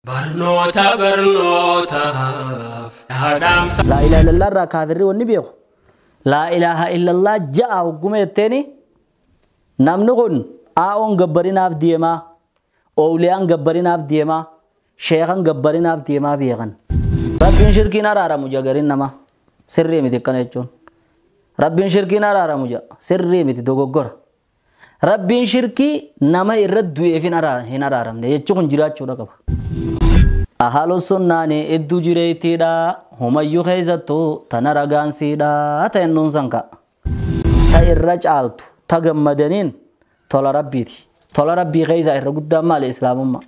Barnoota barnoota yaadamsa. Laa ilaaha illallah irraa kaafirri wanni beeku. Laa ilaaha illallah ja'a hogguma jetteeni namni kun aa'oon gabbarinaaf deemaa, ooliyaan gabbarinaaf deemaa, sheekan gabbarinaaf deemaa beekan. Rabbiin shirkiin araaramu jaa gariin namaa sirrii miti akkana jechuun. Rabbiin shirkiin araaramu jaa sirrii miti dogoggora. Rabbiin shirkii nama irra du'eef hin araaramne jechuun kun jiraachuudha qaba. Ahaalu sunnaani iddoo jireettiidha. Humayyuu keessattuu tana ragaansiidha. Ta'e nuun san ka'a. Ta irra caaltu ta gammadaniin tola rabbiiti. Tola rabbii keessaa irra guddaan maali islaamummaa?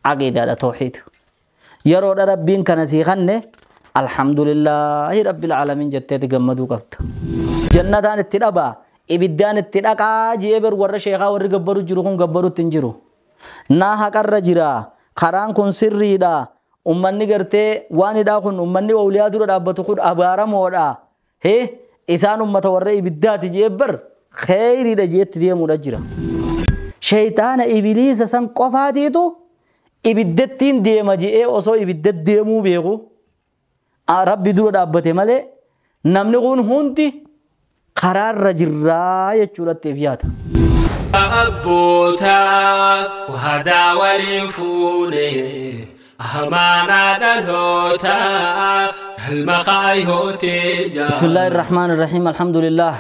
Aqiidaadha tawxiida. Yeroodha rabbiin kana sii kanne alhamdulillaahi rabbil aalamiin jetteeti gammaduu qabda. Jannataan itti dhabaa ibiddaan itti dhaqaa ji'ee ber warra sheekaa warri gabbaru jiru kun gabbarutti hin jiru. Naa haqarra jira. Karaan kun sirriidha. Ummanni gartee waan hidhaa kun ummanni awliyaa dura dhaabbatu kun abaaramoodha. Hee isaan ummata warra ibiddaati jee bar kheyriidha jeetti deemuudha jira. Shayxaana ibiliisa san qofaatiitu ibiddattiin deema je'ee osoo ibidda deemuu beeku rabbi dura dhaabbate malee namni kun hundi karaarra jirraa jechuudhaatti if yaada. Abboota waadaa waliin fuune amaanaa dhaloota galma kaayyoote. بسم الله الرحمن الرحيم الحمد لله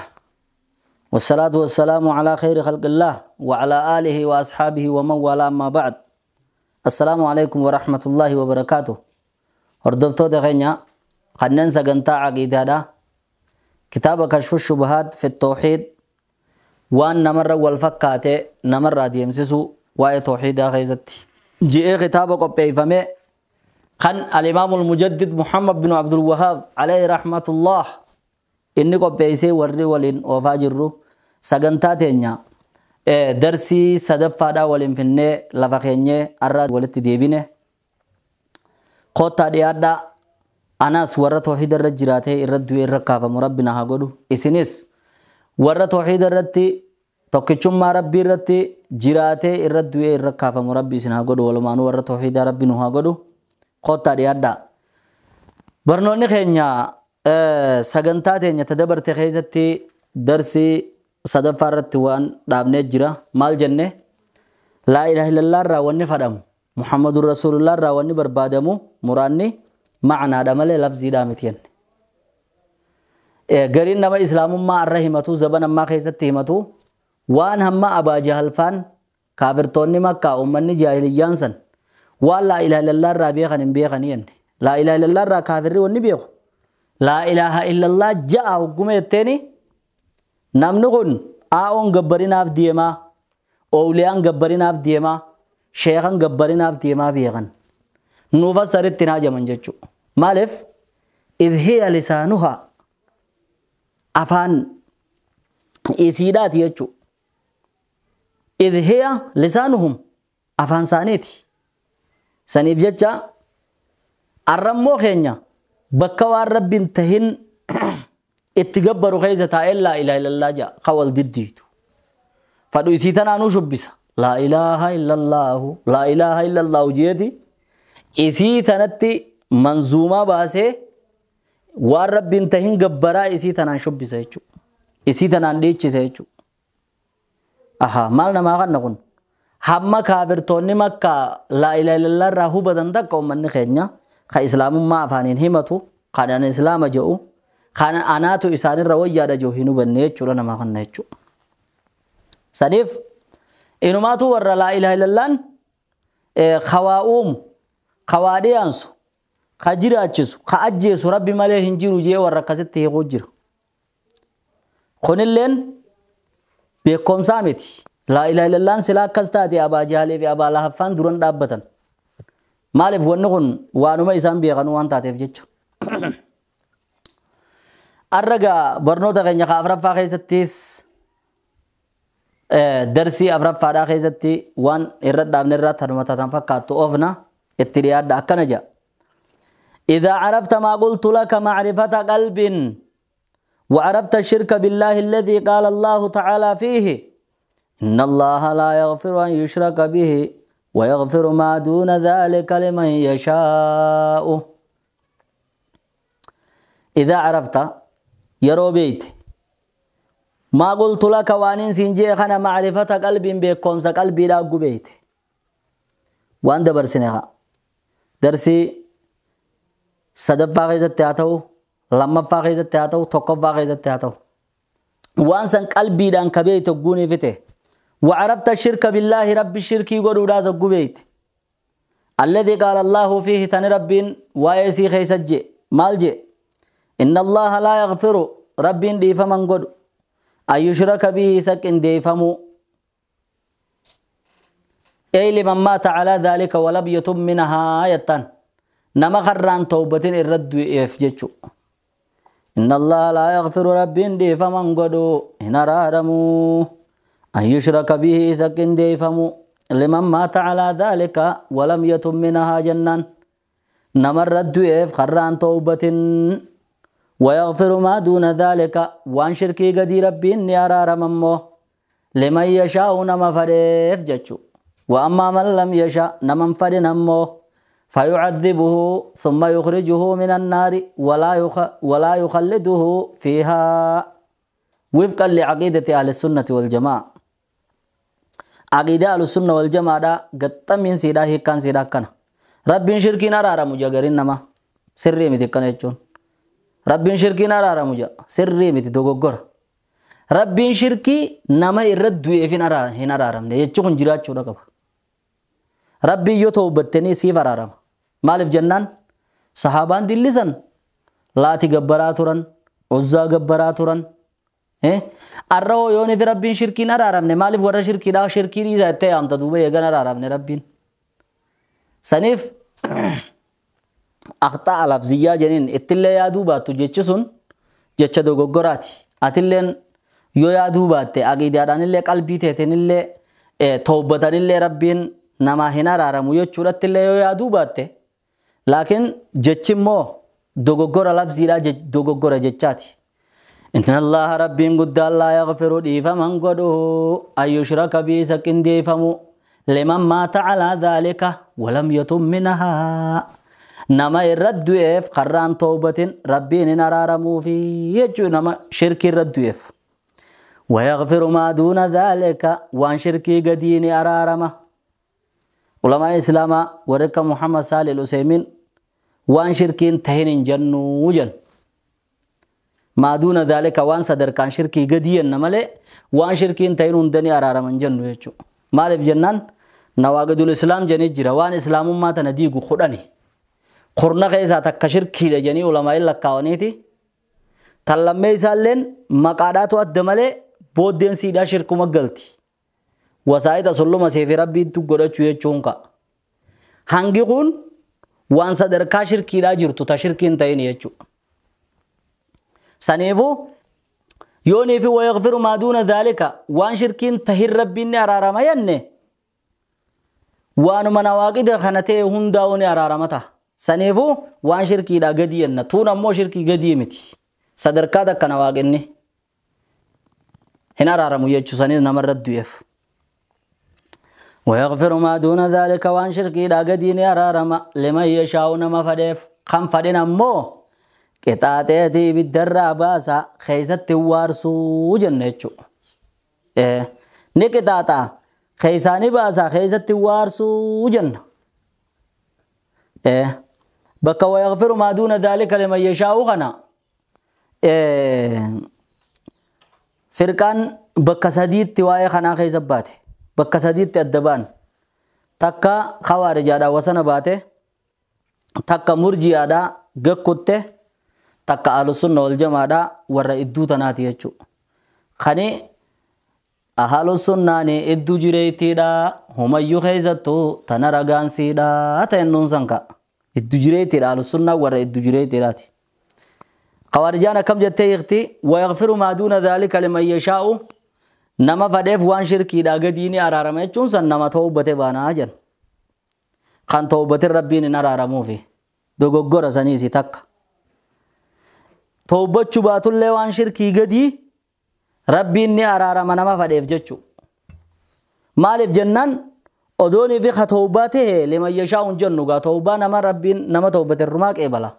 والصلاة والسلام على خير خلق الله وعلى آله وأصحابه ومن والاه أما بعد السلام عليكم ورحمة الله وبركاته. هردفتو دغنيا خنن سغنتا عقيدة كتاب كشف الشبهات في التوحيد وان نمر والفكاته نمر ديمسسو واي توحيد خيزتي جي كتاب قبيفمه خن الامام المجدد محمد بن عبد الوهاب عليه رحمه الله اني قبيسه وري ولين وفاجرو سغنتا تنيا درسي صدفادا ولين فنه لفخنيه ارا ولت ديبينه قوتا ديادا اناس ور توحيد الرجراته الردو الركافه ربنا هاغدو اسنس warra tawxiida irratti tokkichummaa rabbii irratti jiraatee irra du'ee irra kaafamu rabbi isin haa godhu. Walumaanuu warra tawxiidaa rabbi nu haa godhu. Kottaa dhiyaadhaa. Barnoonni keenya sagantaa teenya tadabarte keessatti darsii sadaffaa irratti waan dhaabnee jira. Maal jenne? Laa ilaaha illallah irraa wanni fadhamu Muhammadur Rasuulullah irraa wanni barbaadamu muraanni ma'anaadha malee lafziidhaa miti jenne. Gariin nama islaamummaa irra himatu zaban ammaa keessatti himatu waan hamma Abaa Jahalfaan kaafirtoonni Makkaa uummanni jaahiliyyaan san waan laa ilaaha illallah irraa beekan hin beekanii jenne. Laa ilaaha illallah irraa kaafirri wanni beeku laa ilaaha illallah ja'a hogguma jetteeni namni kun aa'oon gabbarinaaf deemaa, ooliyaan gabbarinaaf deemaa, sheekan gabbarinaaf deemaa beekan. Nuuf asaritti hin hajaman jechuudha. Maaliif? Idh hiya lisaanuhaa afaan isiidhaati jechuudha. Idh hiya lisaanuhum afaan isaaniiti. Saniif jecha arrammoo keenya bakka waan rabbiin tahin itti gabbaru keessa taa'ee laa ilaaha illallah ja'a ka wal diddiitu. Fadhu isii tanaanuu shubbisa. Laa ilaaha illallaahu laa ilaaha illallaahu jeeti isii tanatti manzuumaa baasee waan rabbiin tahin gabbaraa isii tanaan shubbisa jechuudha. Isii tanaan dhiichisa jechuudha. Aha maal namaa kanna kun hamma kaafirtoonni Makkaa laa ilaaha illallah irraa hubatan takka uummanni keenya ka islaamummaa afaaniin himatu kan ani islaama jedhu kan anaatu isaanirra wayyaadha jedhu hin hubanne jechuudha namaa kanna jechuudha. Saniif inumaatu warra laa ilaaha illallaan kawaa uumu kawaa dhiyaansu ka jiraachisu ka ajjeesu rabbi malee hin jiru jee warra akkasitti hiikuu jira. Kunilleen beekumsaa miti. Laa ilaaha illallaan silaa akkas taate Abaa Jahalee fi Abaa Lahaffaan duran dhaabbatan. Maaliif wanni kun waanuma isaan beekan waan taateef jecha. Arraga barnoota keenya ka afraffaa keessattis darsii afraffaadhaa keessatti waan irra dhaabne irraa tanuma tatan fakkaattu oofna itti dhiyaadha akkana jedha. إذا عرفت ما قلت لك معرفة قلب وعرفت الشرك بالله الذي قال الله تعالى فيه إن الله لا يغفر أن يشرك به ويغفر ما دون ذلك لمن يشاء. إذا عرفت يرو بيت ما قلت لك وانين سنجي خنا معرفة قلب بكم قلبي لا بيت وان دبر سنها درسي صدفة غيزت تاتو لما فاغيزت تاتو توقف فاغيزت تاتو وان سن قلبي دان كبيت غوني فته. وعرفت الشرك بالله رب الشرك يقولوا راز قبيت الذي قال الله فيه تن رب وايسي خيسج مالجي إن الله لا يغفر رب دي فمن قد أن يشرك به سكن دي فمو أي لمن مات على ذلك ولم يتب منها آية نما خران توبة الرد يفجتشو. إن الله لا يغفر رب دي فمن قد إن رارمو أن يشرك به سكن دي فمو لمن مات على ذلك ولم يتب منها جنان نما الرد خران توبة ويغفر ما دون ذلك وان شركي قدي ربي إني أرار ممو لمن يشاء نما فريف جتشو. وأما من لم يشاء نمن فرنمو فيعذبه ثم يخرجه من النار ولا يخلده فيها وفقا لعقيدة أهل السنة والجماعة. عقيدة أهل السنة والجماعة دا قد من سيدا هيكان سيدا كان ربي شركي نرار مجاقرين نما سري متكان يجون ربي شركي نرار مجا سري متي دوغوغور ربي شركي نما إرد دوئي هنرارم يجون جرات شو رقب ربي يتوبتني سيف أرارم مالف جنان صحابان دلسن لاتي گبراتورن عزا گبراتورن الرو يوني في ربي شركي نرارم مالف ورا شركي دا شركي ريزا تي ام تدوبه يغن أرارم ربي سنيف أخطاء لفظية جنين اتلي يا دوباتو جتشسون جتش دوغوراتي اتلين يو يا دوباتي اقيدان اللي قلبي تيتن اللي توبتن اللي ربين نما هنا رارمو يچورت اللي يو يا دوباتي لكن جتشمو دوغورا لفظي لا دوغورا جتشاتي. إن الله ربين قد لا يغفر فمن قده أن يشرك به سكن ديفمو لمن مات على ذلك ولم يتب منها نما الرد يف قران توبة ربين نرارمو في يجو نما شرك الرد يف ويغفر ما دون ذلك وان شركي قدين أرارمه. علماء إسلام ورك محمد صالح العثيمين وان شركين تهين جنو جن ما دون ذلك وان صدر كان شركي قدين نملي وان شركين تهين دني أرارمن جنو يجو مالف جنان نواقد الإسلام جني جرا وان إسلام ما تنديقو خداني قرنا خيسا تكا شركي لجني علماء لكاونيتي تلمي سالين مقاداتو أدمالي بودين سيدا شركو مقلتي وسايد أصلو مسيفي ربي تقرأ شوية چونكا هنگي وان صدر كا شركي لا جرتو تا شركين تاين يجو سنيفو يوني في ويغفر ما دون ذلك وان شركين تهر ربي أرارما ينه وانو منواقد خنته هنداوني أرارمتا سنيفو وان شركي لا قدي ين تونا مو شركي قدي متي صدر كادا كنواقدني هنا أرارمو يجو سنيف نمرد يف ويغفر ما دون ذلك وان شركي لا قدي أرارما لمن يشاء نما فديف خم فدنا مو قطعتي بالدرة باسا خيزت وارسو جنة نقطعتا خيساني باسا خيزت وارسو جنة بك ويغفر ما دون ذلك لمن يشاء غنا فرقان بك سديد تواي خنا خيزبات بك سديد تأدبان تكا خوارجادا وسن باته تكا مرجيادا گكوته تكا أهل السنة والجماعة ورا إدو تناتي يجو خني أهل السنة ني إدو جريتي دا هم يخيزتو تنرغان سيدا تنون سنكا إدو جريتي أهل السنة ورا إدو جريتي راتي خوارجانا كم جتة يختي ويغفر ما دون ذلك لمن يشاء نما فديف وان شركي دا قديني أرارم يجون سن نما توبة بانا أجل خان توبة ربين نرارمو في دوغو غورا سنيسي تك توبة baatullee waan shirkii gadii rabbiin ni araarama nama fadheef jechu. Maaliif jennaan Odoonii fi tawbaa ta'e liman yashaa'u hin jennu gaa tawbaa nama rabbiin nama tawbate irrumaa qeebala.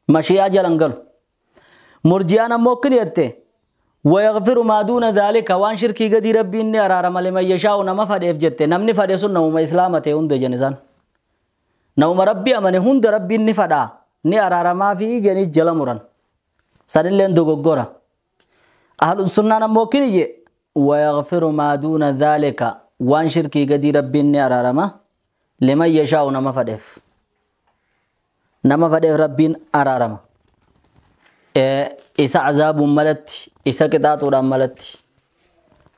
Mashiyaa jalan galu. Murjiyaan ammoo akkini jette ويغفر ما دون ذلك وان شركي قدي ربي إني أرارم لمن يشاء نما فديف جته نمني فدي سن نوم إسلام تي هند جنسان نوم ربي أمني هند ربي إني فدا ني أرارما في جني جلمرن سنلين دوغورا أهل السنة نموكني جي ويغفر ما دون ذلك وان شركي قدي ربي إني أرارما لمن يشاء نما فديف نما فديف ربي أرارما isa azaabuun malatti isa qixaaxuudhaan malatti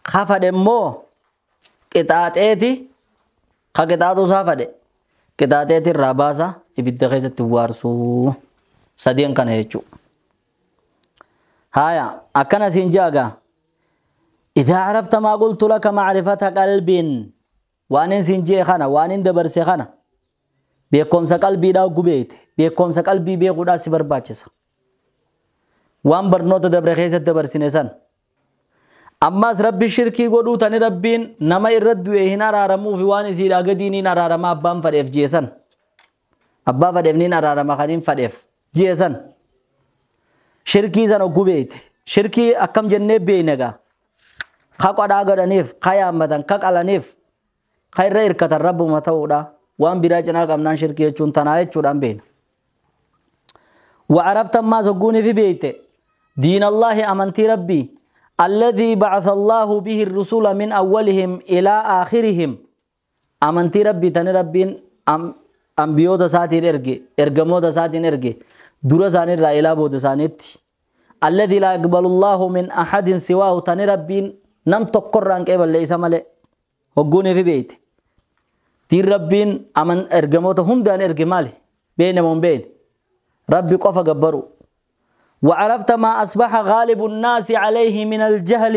ka fadhe immoo qixaaxeeti ka qixaaxuu isaa fadhe qixaaxeeti irraa baasa ibidda keessatti waarsuu sadeen kana jechuudha. Haya akkana siin jaaga إذا عرفت ما قلت لك معرفة قلب waan siin jee kana waan dabarse kana beekumsa qalbiidhaa gubeete beekumsa qalbii beekuudhaa si barbaachisa. Waan barnoota dabre keessatti dabarsine san ammas rabbi shirkii godhuu tani rabbiin nama irra du'e hin araaramuufi waan isiidhaa gadiin hin araarama abbaan fadheef jeesan abbaa fadheef niin araarama kaniin fadheef jeesan shirkii san ogguu beeyte shirkii akkam jennee beeyne gaa ka qodhaa godhaniif ka yaammatan ka qalaniif ka irra hirkatan rabbuma ta'uudha waan biraa cinaa qabnaan shirkii jechuun tanaa jechuudhaan beeyna. وعرفت ما زقوني في بيته دين الله أمنتي ربي الذي بعث الله به الرسول من أولهم إلى آخرهم أمنتي ربي تاني ربي أنبيوت ساتين إرقي إرقموت ساتين إرقي دور سانين را إلى بود سانيت الذي لا يقبل الله من أحد سواه تاني ربي نم تقران قبل ليس ملئ وقوني في بيته دين ربي أمن إرقموت هم دان إرقي مالي بينهم بين ربي قف جبروا وعرفت ما أصبح غالب الناس عليه من الجهل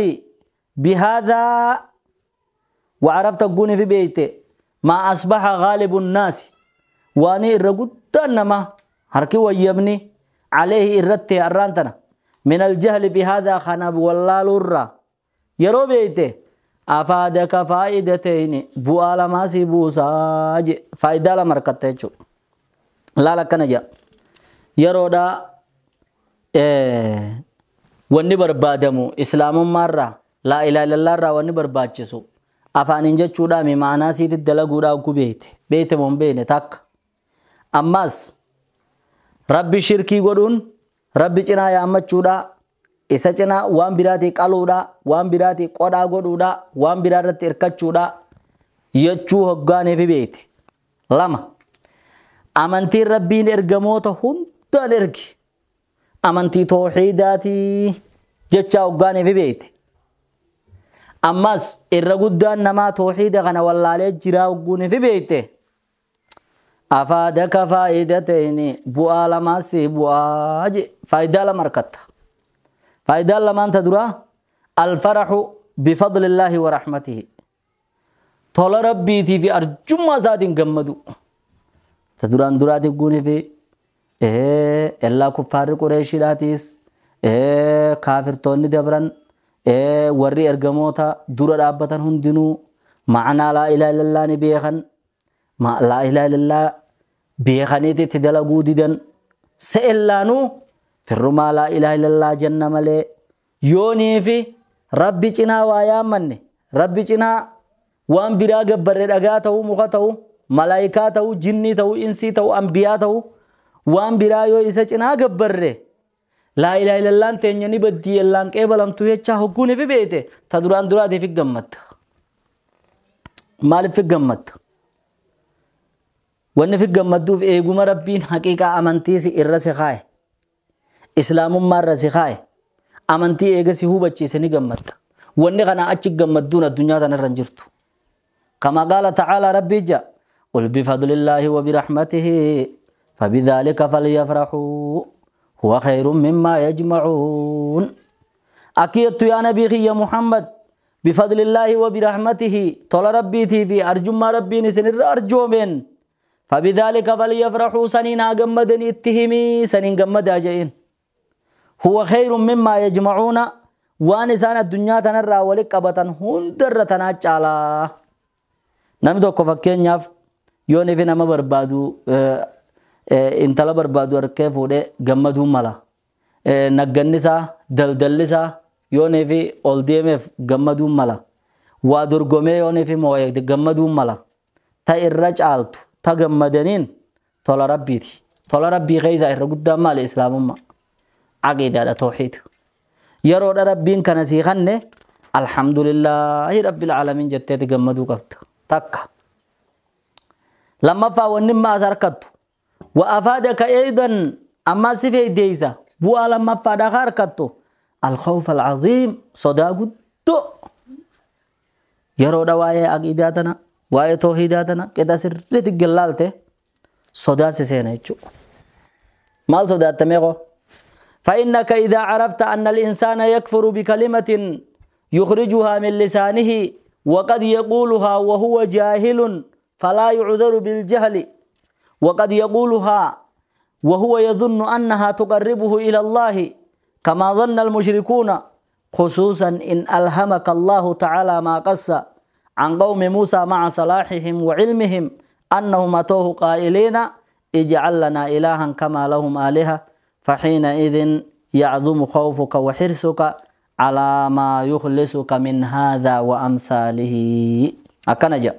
بهذا وعرفت قوني في بيتي ما أصبح غالب الناس واني الرقود ما هركي ويبني عليه الرتي الرانتنا من الجهل بهذا خناب والله لرا يرو بيتي أفادك فائدتين بوالا ما سيبوساج فائدة لمركتك لا لك نجا yeroodha wanni barbaadamu islaamummaarraa laa ilaaha illallaarraa wanni barbaachisu afaaniin jechuudhaami ma'anaa siitti dalaguudhaa oggu beeyte beeyte moo hin beeyne takka ammas rabbi shirkii godhuun rabbi cinaa yaammachuudhaa isa cinaa waan biraatii qaluudhaa waan biraatii qodhaa godhuudhaa waan biraa irratti hirkachuudhaa jechuu hoggaaniifi beeyte lama amantiin rabbiin ergamoota hundaan ergi amantii tooxiidaatii jecha hoggaaniifi beeyte ammas irra guddaan namaa tooxiida kana wallaalee jiraa hogguuniifi beeyte afaadaka faayidatayni bu'aa lamaasi bu'aa je faayidaa lama argatta faayidaan lamaan ta duraa alfaraxu bifadlillaahi wa raxmatihi tola rabbiitii fi arjummaa isaatiin gammadu ta duraan duraatiif guuniifi ellaa kuffaarri qureeshiidhaatis kaafirtoonni dabran warri ergamoota dura dhaabbatan hundinuu ma'anaa laa ilaaha illallaa ni beekan laa ilaaha illallaa beekaniiti itti dalaguu didan se'ellaanuu firrumaa laa ilaaha illallaa jenna malee yoonii fi rabbi cinaa waa yaammanne rabbi cinaa waan biraa gabbarre dhagaa ta'uu muka ta'uu malaayikaa ta'uu jinnii ta'uu insii ta'uu ambiyaa ta'uu waan biraa yoo isa cinaa gabbarre laa ilaaha illallaan teenya ni baddii ellaan qeebalamtu jechaa hogguun fi beeyte ta duraan duraatiif gammatta. Maaliif gammatta? Wanni fi gammadduuf eeguma rabbiin haqiiqaa amantii si irra si kaaye islaamummaa irra si kaaye amantii eega si hubachiise ni gammatta. Wanni kana achi gammadduun addunyaa tanarra hin jirtu. كما قال تعالى ربي جاء قل بفضل الله وبرحمته فبذلك فليفرحوا هو خير مما يجمعون أكيد يا نبي يا محمد بفضل الله وبرحمته طول ربي في أرجو ما ربي نسن أرجو من فبذلك فليفرحوا سنين أجمدني اتهمي سنين جمد أجئين هو خير مما يجمعون وانسان الدنيا تنرى ولك أبتا هندر تناجعلا Namni tokko fakkeenyaaf yoo nifi nama barbaadu intala barbaadu harkee fuudhee gammaduu mala. Nagganni isaa daldalli isaa yoo nifi ol deemeef gammaduu mala. Waa dorgomee yoo nifi moo'e gammaduu mala. Ta irra caaltu ta gammadaniin tola rabbiiti. Tola rabbii keessaa irra guddaan maali? Islaamummaa. Aqiidaadha, tawxiida. Yeroodha rabbiin kana sii kanne alhamdulillaahi rabbil aalamiin jetteeti gammaduu qabda. Takka. Lammaffaa wanni imma as harkattu. Wa afaadaka aydan ammaa si feeydeeysa. Bu'aa lammaffaadhaa ka harkattu. Alkhawf alcaziim sodaa guddoo. Yeroodha waa'ee aqiidaa tana waa'ee tawhiidaa tana qixa sirriitti gallaalte sodaa si seena jechuudha. Maal sodaatta meeqoo? فإنك إذا عرفت أن الإنسان يكفر بكلمة يخرجها من لسانه وقد يقولها وهو جاهل فلا يعذر بالجهل، وقد يقولها وهو يظن أنها تقربه إلى الله كما ظن المشركون، خصوصا إن ألهمك الله تعالى ما قص عن قوم موسى مع صلاحهم وعلمهم أنهم أتوه قائلين اجعل لنا إلها كما لهم آلهة، فحينئذ يعظم خوفك وحرصك على ما يخلصك من هذا وأمثاله. أكنجا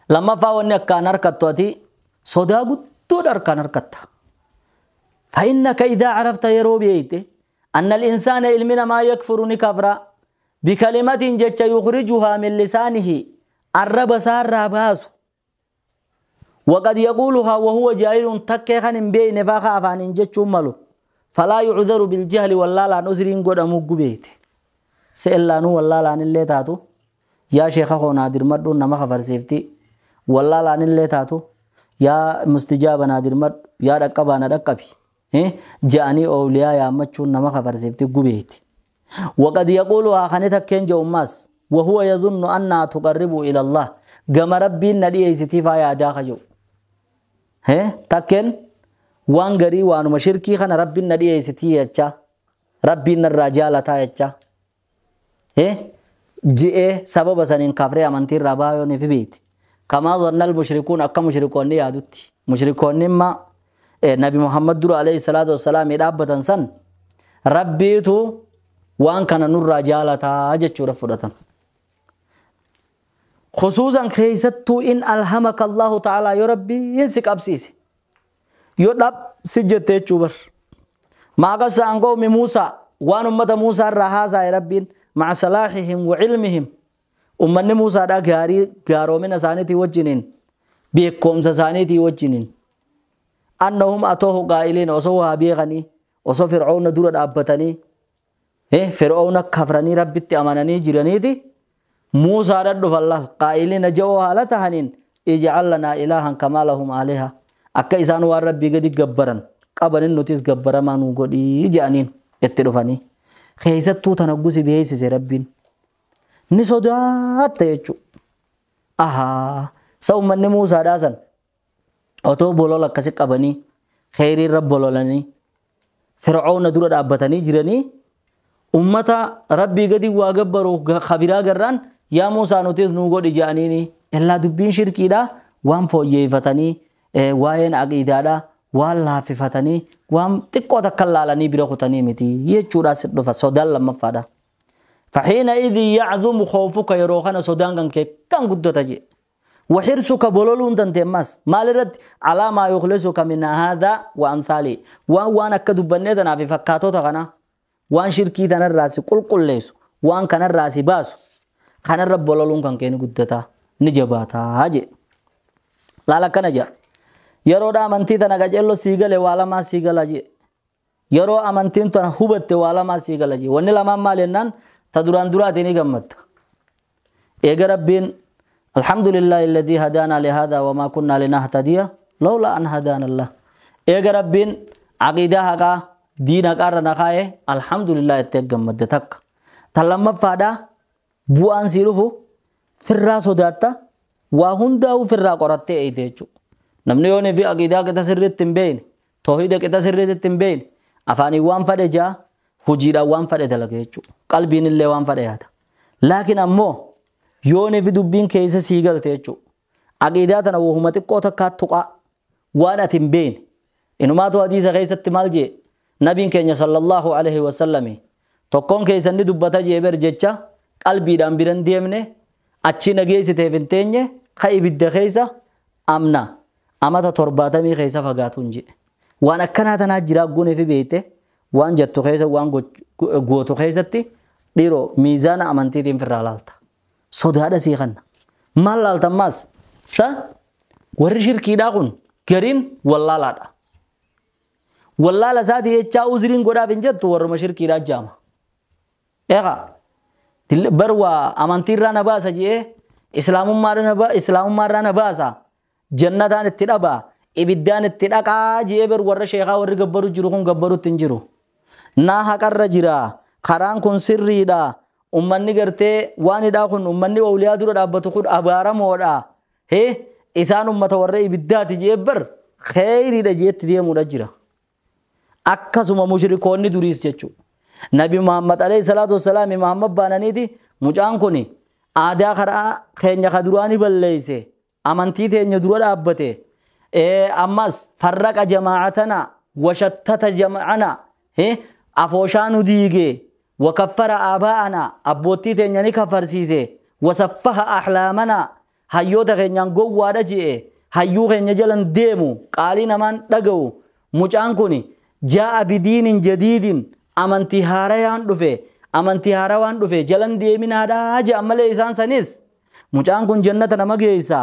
لما فاوني كان أركتوتي صداق تودر كان أركت. فإنك إذا عرفت يروبيته أن الإنسان علمنا ما يكفر نكفر بكلمة جت يخرجها من لسانه الرب سار باس، وقد يقولها وهو جاهل تكيخن بين فاخا أفان جت ملو فلا يعذر بالجهل ولا لا نزرين قد أموك بيته سئلانو ولا لا نلي تاتو يا شيخ خو نادر مدو نما خفر سيفتي ولا لا نلي تاتو يا مستجاب نادر مد يا رقبا نرقبي جاني أولياء يا مچون نما خفر سيفتي قبيته. وقد يقولها خنتك كين جوماس وهو يظن أنها تقرب إلى الله قام ربي ندي ستيفا يا داخجو تكن وان غري وان مشركي خن ربي ندي ستي يچا ربي الرجال تا يچا جي سبب سنين كفر امنتي ربا في بيت كما ظن المشركون اكا مشركون يادوتي مشركون ما نبي محمد در عليه الصلاه والسلام دابتن سن ربي تو وان كان نور رجال تا جچو رفدتن. خصوصا كريستو إن ألهمك الله تعالى يا ربي ينسك أبسيس يدب سجدت تشوبر ما قص عن قوم موسى وان أمة موسى الرهاسة يا ربي مع صلاحهم وعلمهم أمة موسى دا غاري غارو من سانتي وجنين بيكم سانتي وجنين أنهم أتوه قائلين وصوها بيغني وصو فرعون دور أبتني فرعون كفرني ربي أمانني جرانيتي موسى رد فالله قائلين جوها لتهنين اجعل لنا إلها كما لهم آلهة أكا إسان ربي قد قبرن قبرن نتيس قبرن ما نقول جانين يتلفني خيزت تو تنقصي بيسيس ربين نسودات تيجو أها سو من موسى داسن أتو بولولا كسي قبني خيري رب بولولاني فرعون دور أبتني جراني أمتا ربي قد واقبروا خبيرا قران يا موسى نتيز نوغو جانيني إلا دبين شركي دا وان فويفتني وين عقيدة دا وان لاففتني وان تقوى تكلالني برخوتني متي يجورا سدفا سودان لما فادا. فحينئذ يعظم خوفك يروخنا سودان كان كان قدو تجي وحرصك بولولون تنتماس مال رد على ما يخلصك من هذا وأمثاله وان كدبنيتنا في فكاتو تغنا وان شركي تنا الراسي قل قل ليسو وان كان الراسي باسو خان الرب ولولون كان كين قدتا نجباتا هاجي لا لا كنجا يرو دا امنتي تنا گجلو سيغله والا ما سيغلا جي يرو امنتين تنا هوبت والا ما سيغلا جي وني لما مالنن تدوران دراتي ني گمت ايغ ربين الحمد لله الذي هدانا لهذا وما كنا لنهتدي لولا ان هدانا الله ايغ ربين عقيده حقا دين قارنا خايه الحمد لله اتگمد تک تلم فادا بوان سيرفو فرا سوداتا وهنداو فرا قرته ايدچو نمني يوني في عقيده كتسرت تنبين توحيد كتسرت تنبين افاني وان فدجا هجيرا وان فد دلگچو قلبين اللي وان فد ياتا لكن امو Yoon fi dubbiin keessa sii galte jechuudha. Aqiidaa tana wahuma xiqqoo takkaa tuqaa waan ati hin beekne. Inumaatu hadiisa keessatti maal jee nabiin keenya sallallahu alaihi wasallami tokkoon keessan ni dubbata jee ber jecha qalbiidhaan biran deemne achi nageessiteef hin teenye ka ibidda keessa amna amata 70 keessa fagaatuun jedhe. Waan akkanaa tanaa jiraa goonee fi beekte waan jettu keessa waan gootu keessatti dhiiroo miizaana amantiitiin firraa laalta. Sodaadha sii kanna. Maal laalta ammaas? Sa warri shirkiidhaa kun gariin wallaalaadha. Wallaala isaatii jechaa uzriin godhaaf hin jettu warruma shirkiidhaa jaama. Eegaa bar waa amantiirraa na baasa jee islaamummaarraa na baasa jannataan itti dhabaa ibiddaan itti dhaqaa jee bar warra sheekaa warri gabbaru jiru kun gabbarutti hin jiru. Naa haqarra jira karaan kun sirriidha ummanni gartee waan hidhaa kun ummanni awliyaa dura dhaabbatu kun abaaramoodha. Hee isaan ummata warra ibiddaati jee bar kheyriidha jeetti deemuudha jira. Akkasuma mushrikoonni duriis jechuudha. Nabi Muhammad alayhi salaatu wassalaam Muhammad baananiiti mucaan kun aadaa karaa keenya ka duraanii balleeyse amantii teenya dura dhaabbate ammas farraqa jamaacatana washattata jamacana afooshaa nu diige wakaffara aabaa'ana abboottii teenya ni kafarsiise wasaffaha ahlaamana hayyoota keenyaan gowwaadha je'e hayyuu keenya jalan deemu qaalii namaan dhaga'u mucaan kun jaa'a bidiinin jadiidin amantii haarayaan dhufe amantii haarawaan dhufe jalan deeminaadhaa je'an malee isaan sanis mucaan kun jannata nama geessa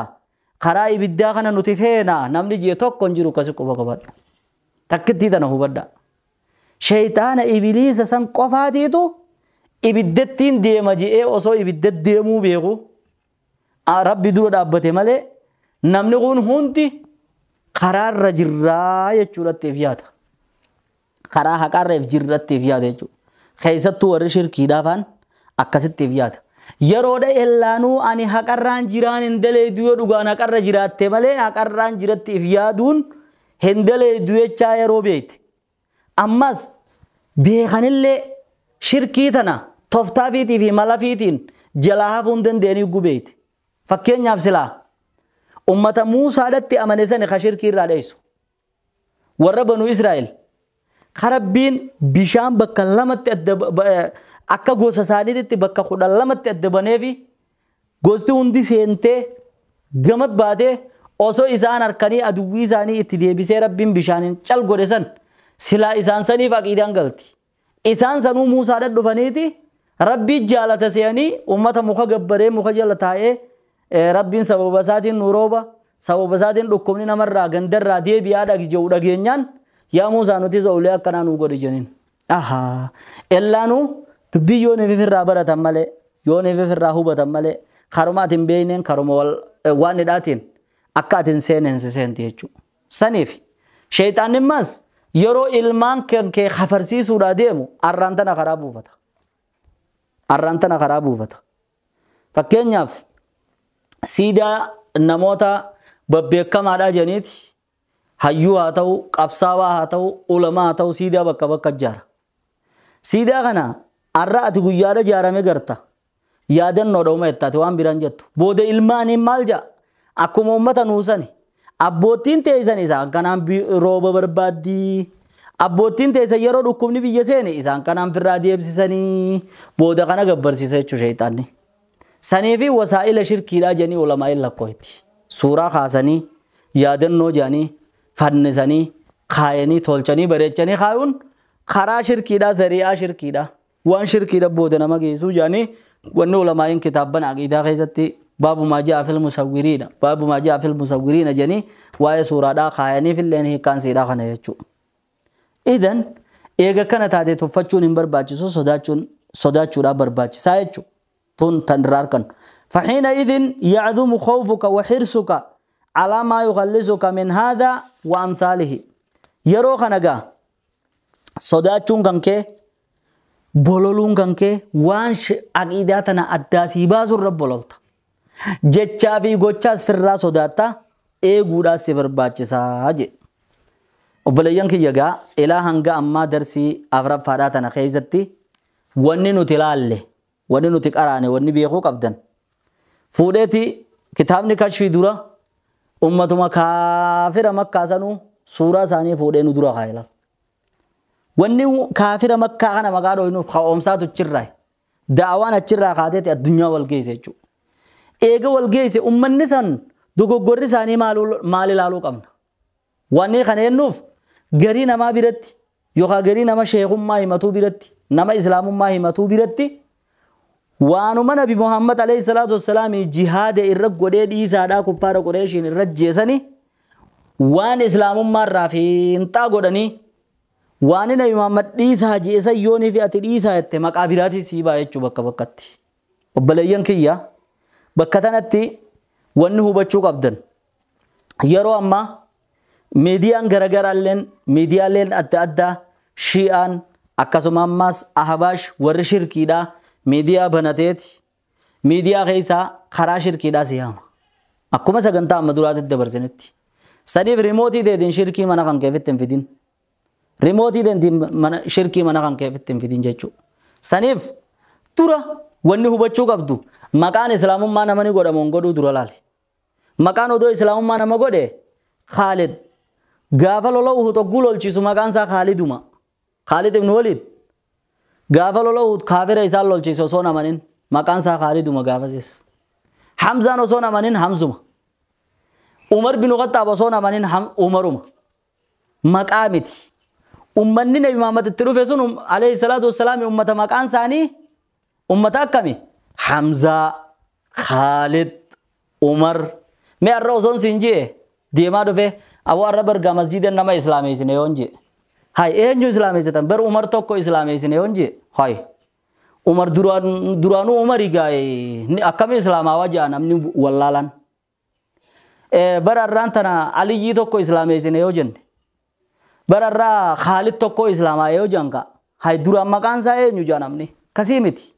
karaa ibiddaa kana nuti feena namni ji'e tokko hin jiru akkasi quba qabadha. Takkittii tana hubadha. Shayxaana ibiliisa san qofaatiitu ibiddattiin deema je'ee osoo ibidda deemuu beeku rabbi dura dhaabbate malee namni kun hundi karaarra jirraa jechuudhaatti if yaada. Karaa haqaarra if jirratti if yaada jechuudha. Keessattuu warri shirkiidhaa faan akkasitti if yaada. Yeroodha ellaanuu ani haqarraan jiraan hin daleedu yoo dhugaan haqarra jiraatte malee haqarraan jiratti if yaaduun hin daleedu jechaa yeroo beekte. Ammas beekanillee shirkii tana toftaafiitii fi malafiitiin jalaa hafuu hin dandeenye gubeete. Fakkeenyaaf silaa ummata Muusaadhatti amane sani ka shirkii irraa dheessu. Warra Banuu Israa'el Rabbiin bishaan bakka lamatti adda akka gosa isaaniitti bakka 12tti adda baneefi gosti hundi seentee gama baatee osoo isaan harkanii aduwwii isaanii itti deebisee Rabbiin bishaaniin cal godhe san silaa isaan saniif aqiidaan galti. Isaan sanuu Muusaadhaan dhufaniiti Rabbii jaalata se'anii ummata muka gabbaree muka jala taa'ee Rabbiin sababa isaatiin nu rooba sababa isaatiin dhukkubni namarraa gandarraa deebi'aa jedhu dhageenyaan yaa Muusaa nuti ulee akkanaa nuu godhi jeniin. Ahaa ellaanuu dubbii yoon ifirraa baratan malee yoon ifirraa hubatan malee karuma ati hin beekneen karuma waan hidhaatiin akka ati hin seenen si seenti jechuudha. Saniif sheexaanni immas yeroo ilmaan kee kafarsiisuudhaa deemu arraan tana karaa buufata. Arraan tana karaa buufata. Fakkeenyaaf siidaa namoota babbeekamaadhaa jeniiti. Hayyuu haa ta'u, qabsaawaa haa ta'u, ulamaa haa ta'u siidaa bakka bakka ijaara. Siidaa kana har'a ati guyyaadha ijaarame garta. Yaadannoo dhuma jettaati waan biraan jettu. Booda ilmaaniin maal ja'a? Akkuma uummata nuusani. Abboottiin teessan isaan kanaan rooba barbaaddii. Abboottiin teessan yeroo dhukkubni biyya seene isaan kanaan firraa deebisisanii. Booda kana gabbarsiisa jechuudha sheexaanni. Sanii fi wasaa'ila shirkiidhaa jedhanii ulamaa lakkooyti. Suuraa kaasanii yaadannoo jedhanii fannisanii kaayanii tolchanii bareechanii kaayuun karaa shirkiidhaa zari'aa shirkiidhaa waan shirkiidha booda nama geessuu jedhanii wanni ulamaa'iin kitaabban aqiidaa keessatti baabu maa ja'a fil musawwiriina baabu maa ja'a fil musawwiriina jedhanii waa'ee suuraadhaa kaayaniif illee hiikkaan siidhaa kana jechuudha. Idan eega kana taate tuffachuun hin barbaachisu sodaachuudhaaf barbaachisaa jechuudha. Tun tan irraa argannu. فحينئذ يعظم خوفك وحرصك على ما يخلصك من هذا وأمثاله. yeroo kana gaa sodaachuun kan kee bololuun kan kee waan aqiidaa tana addaa sii baasurra bololta. Jechaa fi gochaas firraa sodaatta eeguudhaas si barbaachisaa jedhe. Obboleeyyan kiyya gaa ilaa hanga ammaa darsii afuraffaadhaa tana keessatti wanni nuti ilaalle wanni nuti qaraane wanni beekuu qabdan. Fuudheeti kitaabni kashfii dura ummatuma kaafira Makkaa sanuu suuraa isaanii fuudhee nu dura kaa'e laal. Wanni kaafira Makkaa kana maqaa dhooynuuf ka'oomsaatu achirraa. Da'awaan achirraa kaateeti addunyaa wal geesse jechuudha. Eega wal geesse ummanni san dogoggorri isaanii maal ilaaluu qabna? Wanni kana jennuuf garii namaa biratti yookaan garii nama sheekummaa himatuu biratti nama islaamummaa himatuu biratti waanuma Nabi Muhammad alayhi salaatu wassalaam jihaada irra godhee dhiisaadhaa kuffaara Qureeshiin irra jeesanii waan islaamummaa irraa fiinxaa godhanii waan Nabi Muhammad dhiisaa jeesan yoonii fi ati dhiisaa jette maqaa biraatii sii ba'a jechuu bakka bakkatti. Obboleeyyan kiyya bakka tanatti wanni hubachuu qabdan yeroo ammaa miidiyaan garagaraalleen miidiyaaleen adda addaa shi'aan akkasuma ammaas ahbaash warri shirkiidhaa miidiyaa banateeti miidiyaa keessaa karaa shirkiidhaa si yaama. Akkuma sagantaa amma duraatti dabarsinitti. Saniif rimootii teetiin shirkii mana kan keefitti hin fidin. Rimootii teetiin shirkii mana kan keefitti hin fidin jechuudha. Saniif dura wanni hubachuu qabdu maqaan islaamummaa nama ni godhamu hin godhuu dura laale. Maqaan odoo islaamummaa nama godhe Khaalid. Gaafa lola Uhud hogguu lolchiisu maqaan isaa Khaaliduma. Khaalid ibn Walid. Gaafa lola Uhud kaafira isaan lolchiise osoo namanin maqaan isaa Khaaliduma gaafasis. Hamzaan osoo namanin Hamzuma. Umar bin Khattaab osoo namanin Umaruma. Maqaa miti. Ummanni Nabi Muhammad itti dhufe sun alayhi salaatu wassalaam ummata maqaan isaanii ummata akkami? Hamzaa, Khaalid, Umar. Mee har'a osoon siin jee deemaa dhufe awwa har'a bargaa masjiida nama islaameessine yoon jee. Hay eenyu islaameessitan bar Umar tokko islaameessine yoon jee. Hay Umar duraanuu Umarii gaa'e akkami islaamaawaa jaa namni wallaalan. Bara har'aan tana Aliyyii tokko islaameessine yoo jenne. Bara har'aa Khaalid tokko islaamaa yoo jaan ka'a. Hay duraan maqaan isaa eenyu jaa namni. Kasii miti.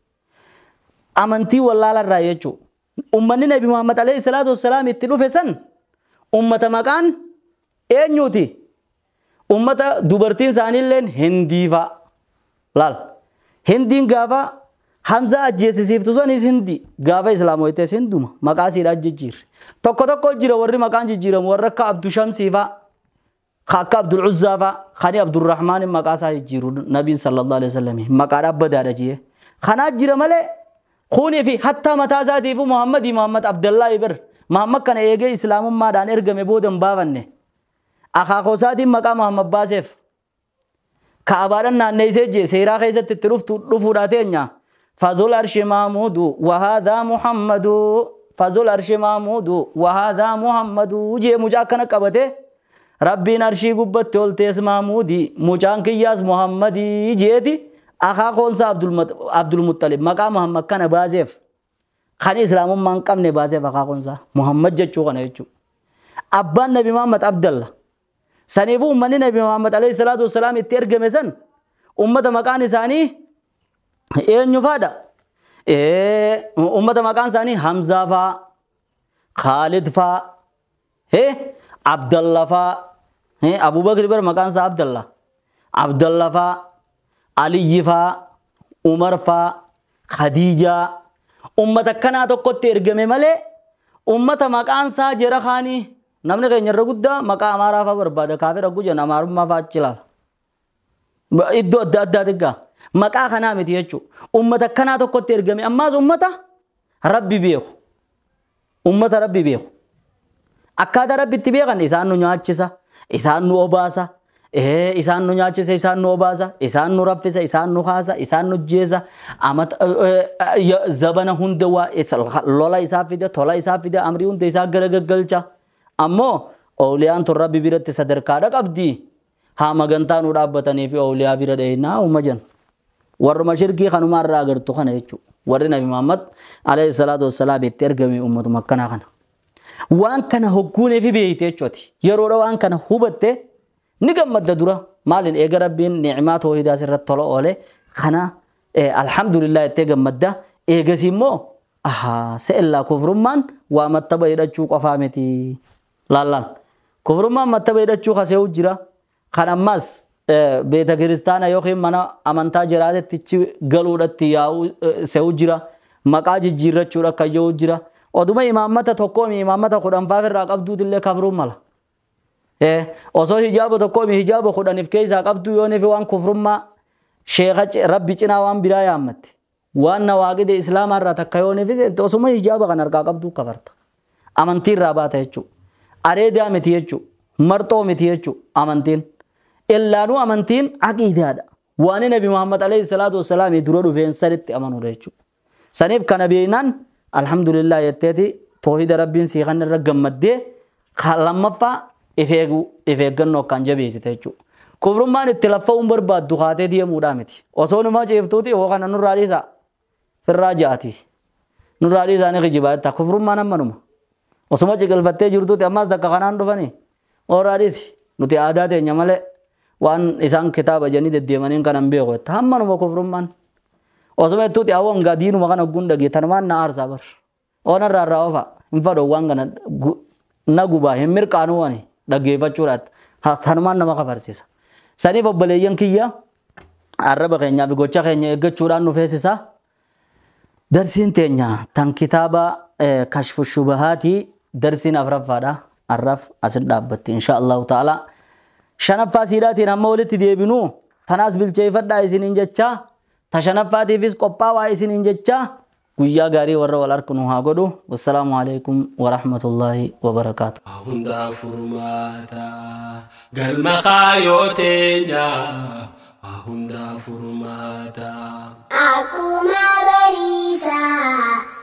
Amantii wallaalarraa jechuudha. Ummanni Nabi Muhammad alayhi salaatu wassalaam itti dhufe san ummata maqaan eenyuuti? Ummata dubartiin isaaniilleen Hindii fa'a. Laal. Hindiin gaafa Hamzaa ajjeesisiiftu sanis Hindii. Gaafa Islaamoytees Hinduma. Maqaa isiidhaa jijjiirre. Tokko tokko jira warri maqaan jijjiiramu warra akka Abdushamsii fa'a. Akka Abdul Uzzaa fa'a. Kani Abdurrahmaan maqaa isaa jijjiiru Nabiin sallallahu alaihi wasallam maqaa dhaabbataadha jee. Kanaa jira malee kuni fi hatta mataa isaatiifu Muhammadii Muhammad Abdallaahi bir Muhammad kana eegee islaamummaadhaan ergame booda hin baafanne. Akaakoo isaatiin maqaa Muhammad baaseef. Ka'abaadhaan naanneessee jee seeraa keessatti itti dhufuudhaa teenya. Fadhul arshi maamuudu wahaadhaa Muhammadu. Fadhul arshi maamuudu wahaadhaa Muhammadu jee mucaa akkana qabate. Rabbiin arshii gubbatti ol tees maamuudi mucaan kiyyaas Muhammadii jeeti. Akaakoon isaa Abdul Muttalib maqaa Muhammad kana baaseef. Kan islaamummaa hin qabne baaseef akaakoon isaa Muhammad jechuu kana jechuudha. Abbaan Nabi Muhammad Abdallah. Saniifuu uummanni Nabi Muhammad alayhi salaatu wassalaam itti ergame san ummata maqaan isaanii eenyu faadha? Ummata maqaan isaanii Hamzaa faa, Khaalid faa, Abdallah faa, Abubakar bar maqaan isaa Abdallah, Abdallah faa, Aliyyi faa, Umar faa, Khadiijaa. Ummata akkanaa tokkotti ergame malee ummata maqaan isaa jara kaanii namni keenya irra guddaa maqaa Amaaraa faa barbaada kaafira gujan Amaarummaa faa achi ilaala. Iddoo adda addaa xiqqaa maqaa kanaa miti jechuudha. Ummata akkanaa tokkotti ergame ammaas ummata Rabbi beeku. Ummata Rabbi beeku. Akkaataa Rabbi itti beekan isaan nu nyaachisa, isaan nu obaasa, isaan nu nyaachisa, isaan nu obaasa, isaan nu raffisa, isaan nu kaasa, isaan nu jeesa, amata zabana hunda waa lola isaa fida, tola isaa fida, amrii hunda isaa garagaggalcha. Ammoo ooliyaan tun Rabbi biratti sadarkaadha qabdi. Haa magantaa nu dhaabbatanii fi ooliyaa bira dheeyinaa uuma jenna. Warruma shirkii kanuma irraa agartu kana jechuudha. Warri Nabi Muhammad alayhi salaatu wassalaam itti ergame ummatuma akkanaa kana. Waan kana hogguunee fi beeyte jechuuti. Yeroodha waan kana hubatte ni gammadda dura. Maaliin eega Rabbiin ni'imaa toohidaa sirratti tola oole kana alhamdulillah jettee gammadda. Eegasii immoo ahaa se'ellaa kufrummaan waa mattaba hidhachuu qofaa miti. Laallaan kufrummaan mattaba hidhachuu kaseewu jira. Kan ammas beeta kiristaana yookiin mana amantaa jiraatetti galuudhatti yaa'uu se'u jira. Maqaa jijjiirrachuudha akka jiru jira. Oduma imaammata tokkoomi imaammata 10 irraa qabduutillee kafruun mala. Osoo hijaaba tokkoomi hijaaba 10 keessaa qabduu yooniif waan kufrummaa sheekha rabbi cinaa waan biraa yaammatte. Waan nawaaqide islaamaa irraa takka yooniif osuma hijaaba kan harkaa qabduu kafarta. Amantii irraa baata jechuudha. Areedaa miti jechuudha. Marxoo miti jechuudha amantiin. Illaanuu amantiin aqiidaadha. Waan Nabi Muhammad alayhi salaatu wassalaam dura dhufeen sanitti amanuudha jechuudha. Saniif kana beeknaan alhamdulillah jetteeti toohida rabbiin sii kan irra gammaddee lammaffaa if eeggannoo akkaan jabeessite jechuudha. Kufrummaan itti laffa'uun barbaaddu kaatee deemuudhaa miti. Osoo numa ceeftuuti hoo kana nurraa dhiisaa sirraa ja'ati. Nurraa dhiisaa ni kijibaa jetta. Kufrummaan ammanuma. Osuma ciqilfattee jirtuuti ammas takka kanaan dhufanii horaa dhiisi nuti aadaa teenya malee waan isaan kitaaba jedhanii deddeemaniin kana hin beeku jetta. Hammanuma kufrummaan. Osuma jettuuti hawwan gaa diinuma kana gugguun dhagee tanumaan na aarsaa bar. Oonarraa irraa ofa hin fadhu waan kana na gubaa hin mirqaanuu ani dhaggeeffachuudhaatti. Tanumaan nama kafarsiisa. Saniif obboleeyyan kiyya arraba keenyaa fi gocha keenya eeggachuudhaan nu feesisa. Darsiin teenya tan kitaaba kashfu shubahaatii darsiin afraffaadha. Arraf asin dhaabbatti insha Allahu ta'ala. Shanaffaa siidhaatiin hamma walitti deebinuu tanaas bilcheeffadhaa isiniin jechaa ta shanaffaatiifis qophaawaa isiniin jechaa guyyaa gaarii warra wal harkinu haa godhu. Wassalaamu alaikum warahmatullaahi wabarakaatu. Hunda furmaata galma kaayoo teenya hunda furmaata. Akkuma bariisaa.